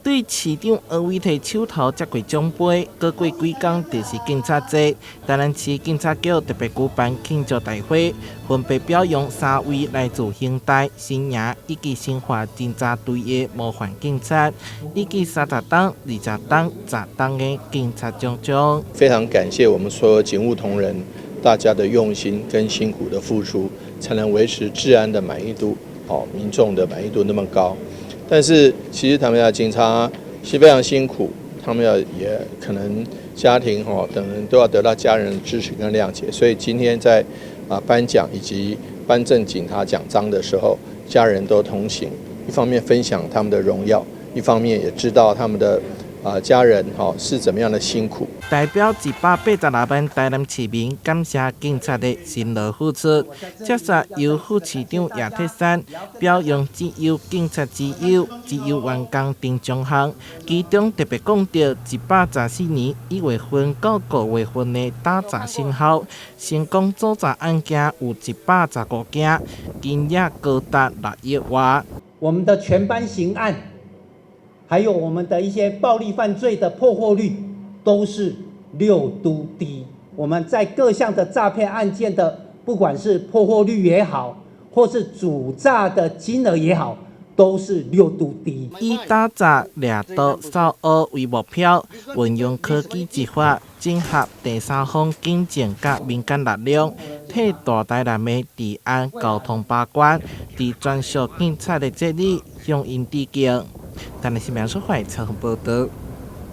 對市長柯偉提手頭接過獎盃，閣過幾工就是警察節。台南市警察局特別舉辦慶祝大會，分別表揚三位來自興大、新營以及新化偵查隊的模範警察，以及30冬、20冬、10冬的警察獎章。非常感謝我們所有警務同仁大家的用心跟辛苦的付出，才能維持治安的滿意度，哦，民眾的滿意度那麼高。但是其實他們要警察是非常辛苦，他們要也可能家庭吼等人都要得到家人的支持跟諒解，所以今天在頒獎以及頒贈警察獎章的時候，家人都同行，一方面分享他們的榮耀，一方面也知道他們的家人吼是怎麼樣的辛苦。代表186萬台南市民感謝警察的辛勞付出。接續由副市長葉鐵珊表揚資優警察之優、資優員工等獎項，其中特別講到114年1月份到5月份的打詐成效，成功阻詐案件有115件，金額高達6億外。我們的全班刑案，還有我們的一些暴力犯罪的破獲率都是六都低。我們在各項的詐騙案件的，不管是破獲率也好，或是阻詐的金額也好，都是六都低。以打詐、掠盜、掃倭為目標，運用科技執法，整合第三方警政佮民間力量，替大台南的治安交通把關，佇專屬警察的節日向𪜶致敬。台南新聞說懷採訪報道。